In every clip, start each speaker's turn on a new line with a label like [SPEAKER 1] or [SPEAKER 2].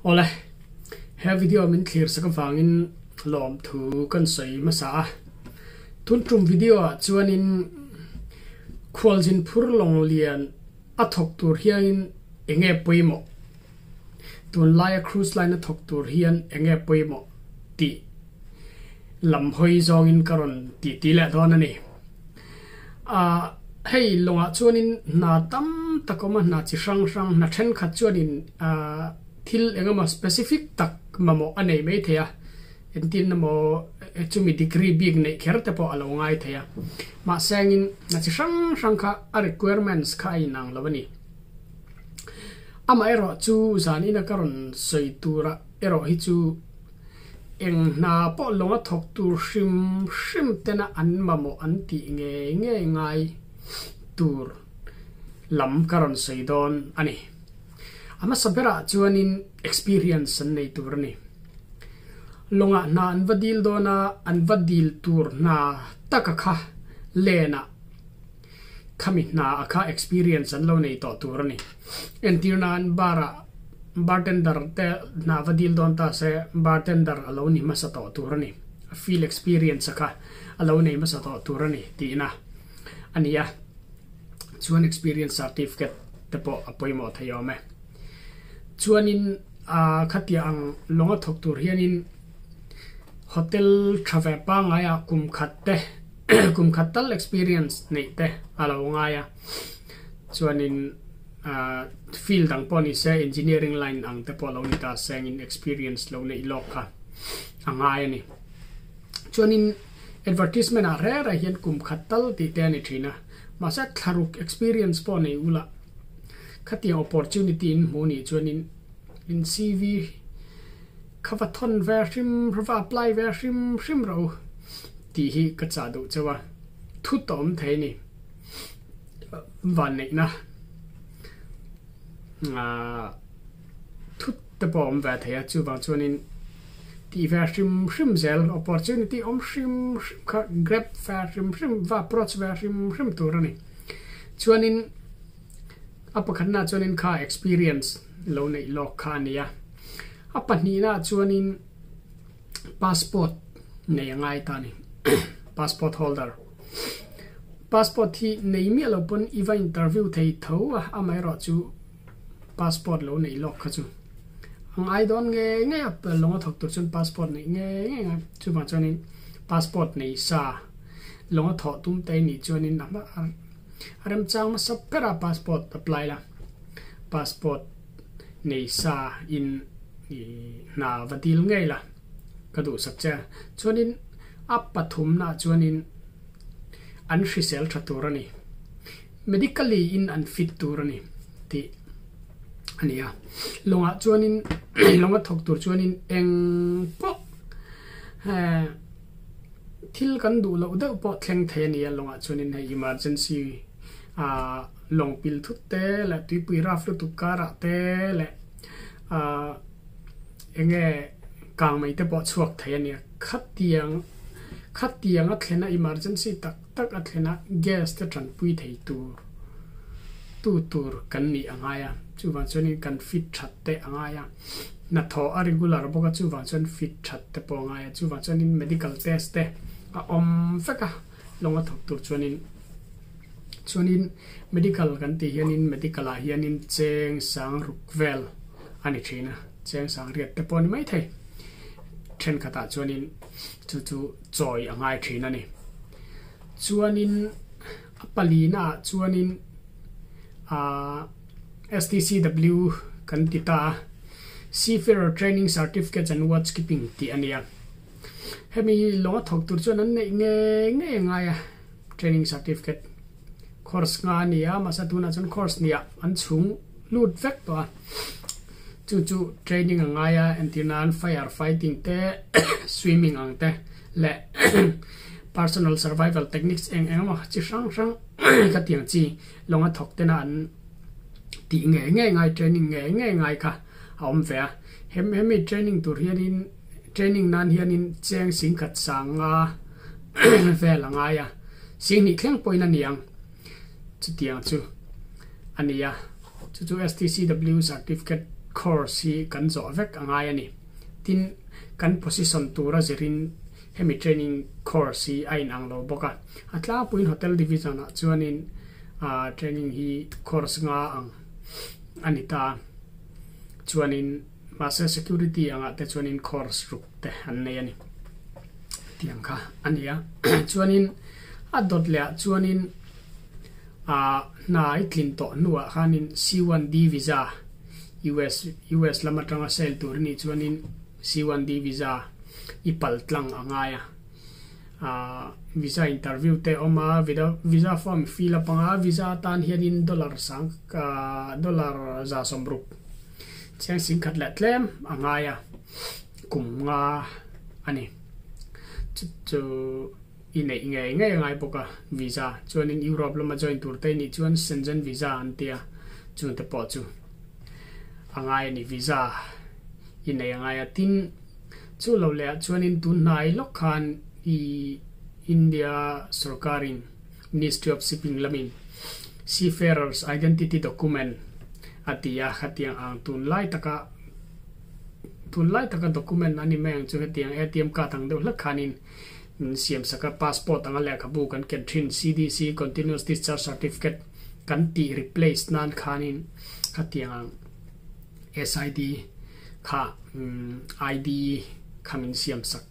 [SPEAKER 1] Awle, he video min thlir sak avangin lawmthu kan sawi hmasa a. Tun tum video ah chuanin khualzin phur lawng lian a thawk tur hianin enge pawimawh? Tunlaia cruise line a thawk tur hian enge pawimawh tih lam hawi zawngin ka rawn titi leh dawn a ni. Ahh hei lawngah chuanin hna tam tak awm a, hna chi hrang hrang, hna thenkhat chuanin ahh thil engemaw specific tak mamawh a nei maithei a, entin emaw chumi degree bik neih kher te pawh a lo ngai thei a, mahse angin hna chi hrang hrang kha a requirements kha a inang lo a ni. Amaherawh chu zan ina ka rawn sawi turah erawh hi chu Eng hna pawh lawnga thawk tur hrim hrim tena an mamawh an tih ngei ngei ngai tur lam ka rawn sawi dawn a ni. A hmasa berah chuanin experience an nei tur a ni. Lawngah hna an va dil dawn a, an va dil tur hna taka kha lenah khami hna a kha experience an lo nei tawh tur a ni. Entir nan bar ah bartender te hna va dil dawn ta se bartender a lo ni hmasa tawh tur a ni. A field experience a kha a lo nei hmasa tawh tur a ni tihna a ni a. Chuan experience certificate te pawh a pawimawh thei awm e. Chuanin ah khatiang ang lawnga thawk tur hianin hotel tha ve pangngai ah kum khat te kum khat tal experience neih te a lo ngai a chuanin ah field ang pawh ni se engineering line ang te pawh lo ni ta sengin experience lo neih lawk kha a ngai a ni chuanin advertisement ah reng reng hian kum khat tal tih te a ni thin a mahse thlaruk experience pawh nei ula khatiang opportunity in hmuh nih chuanin in C_V kha va thawn ve hrim va apply ve hrim hrim ro tih hi ka chah duh chauh a, thu tawm thei a ni. Vanneihna aah thu te pawh a awm ve thei a, chuvang chuanin tih ve hrim hrim zel opportunity awm hrim hrim kha grab ve hrim hrim va approach ve hrim hrim tur a ni. Chuanin a pakhatnaah chuanin kha experience lo neih lawk kha a ni a, a pahnihnaah chuanin. Passport nei a ngai ta a ni. Passport holder. Passport hi nei miah lo pawn i va interview thei tho a, amaherawh chu passport lo neih lawk kha chu a ngai dawn ngei ngei a, lawnga thawk tur chuan passport neih ngei ngei a, chuvang chuanin passport nei sa lawnga thawh tum te nih chuanin a remchang hmasa ber a passport apply la, passport nei sa in hna va dil ngei la ka duhsak che a. Chuanin a pathumnaah chuanin an hrisel tha tur a ni. Medically in an fit tur a ni tih a ni a. Lawngah chuanin lawnga thawk tur chuanin eng pawh thil kan duh loh deuh pawh thleng thei a ni a lawngah chuanin hei emergency ah lawng pil thut te leh tuipui raf lutuk karah te leh ah eng nge kang mai te pawh chhuak thei a nia khatiang khatiang a thlen a emergency tak tak a thlen a gas te tanpui thei tur tu tur kan nih a ngai a chuvang chuanin kan fit that te a ngai a hnathawh a regular bawk a chuvang chuan fit that te pawh a ngai a chuvang chuanin medical test te a awm vek a lawng a thawk tur chuanin. Chuanin medical kan tih hianin medical ah hianin cheng sang ruk vel a ni thin a, cheng sang riat te pawh a ni maithei. Thenkhatah chuanin chu chu chawi a ngai thin a ni. Chuanin a palina ah chuanin ahh S_T_C_W kan ti ta a, Seafarer Training Certificates and Watch Keeping tih a ni a. Hemi lawnga thawk tur chuan an neih ngei ngei a ngai a. Training certificate course nga a ni a, mahse tunah chuan course hniah an chhung lut vek tawh a, chu chu training a ngai a entir nan fire fighting te swimming ang te leh personal survival techniques eng eng emaw chi hrang hrang ka tiang chi lawnga thawk tena an tih ngei ngei ngai training ngei ngei ngai kha a awm ve a, hemi training tur hianin. Training nan hianin cheng singkhat sanga vel a ngai a, singhnih thleng pawhin a ni ang. Chutiang chu a ni a, chu chu STCW certificate. course hi kan zawh vek a ngai a ni. Tin, kan position tura zirin hemi training course hi a inang lo bawk a. A tlangpuiin hotel division ah chuanin training hi course nga ang a ni ta. Chuanin mahse security angah te chuanin course ruk te an nei a ni. Tiang kha a ni a. Chuanin a dawt leh ah chuanin ah hna i tlin tawh hnuah khanin C1D visa US US lam atanga sale tur a nih chuanin C1D visa i pal tlang a ngai a. Ah visa interview te a awm a, visa form i fill up ang a, visa atan hianin dollar sang ah dollar 60 chiang singkhat leh tlem a ngai a, kum nga a ni. Chu chu. I neih ngei ngei a ngai bawk a, visa. Chuanin Europe lama join tur te nih chuan Schengen visa an tia, chungte pawh chu a ngai a ni, visa i nei a ngai a. Tin, chu lo leh ah chuanin tun hnai lawk khan i India sorkarin Ministry of Shipping lamin Seafarers Identity Document a ti a, khatiang ang tunlai taka tunlai taka document a ni mai ang chu hetiang ATM card ang deuh hlek khanin Min siam sak a, passport anga lehkhabu kan ken thin, CDC, Continuous Discharge Certificate, kan tih replace nan khanin khatiang ang SID kha ID kha min siam sak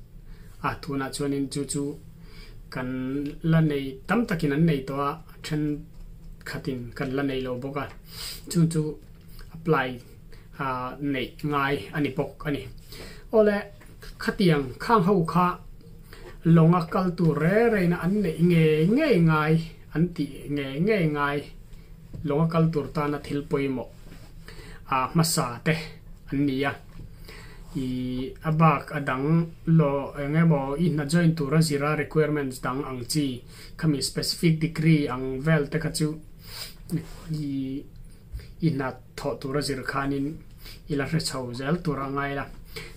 [SPEAKER 1] a, tunah chuanin chu chu kan la nei tam takin an nei tawh a, thenkhatin kan la nei lo bawk a, chung chu apply neih ngai a ni bawk a ni. Awle. Khatiang khang ho kha lawnga kal tur re reina an neih ngei ngei ngai an tih ngei ngei ngai lawnga kal tur tana thil pawimawh a hmasa te an ni a. Ih a bak a dang law eng emaw i hna join tura zira requirements dang ang chi khami specific degree ang vel te kha chu ih i hna thawh tura zir khanin i la hre chho zel tur a ngai la.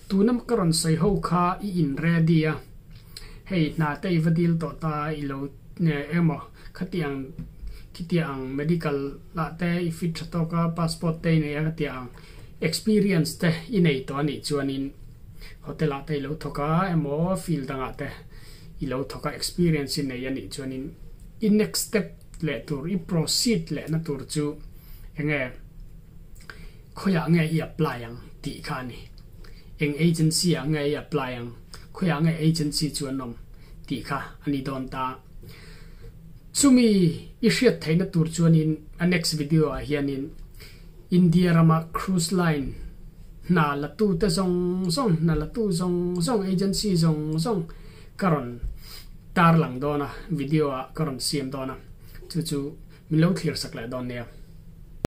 [SPEAKER 1] Tuna ka rawn sawi ho kha i in ready a, hei hna te i va dil tawh ta i lo emaw khatiang khitiang ang medical lah te i fit tha tawk a, passport te i nei a khatiang ang experience te i nei tawh a nih chuanin hotel ah te i lo thawk a emaw field dangah te i lo thawk a experience i nei a nih chuanin i next step leh tur i proceed lehna tur chu enge khawiah nge i apply ang tih kha a ni. Eng agency ah nge i apply ang, khawiah nge agency chu an awm tih kha a ni dawn ta. Chumi i hriat theihna tur chuanin a next video ah hianin India rama cruise line hna la tu te zawng zawng, hna la tu zawng zawng, agency zawng zawng ka rawn tar lang dawn a, video ah ka rawn siam dawn a, chu chu min lo thlir sak leh dawn nia.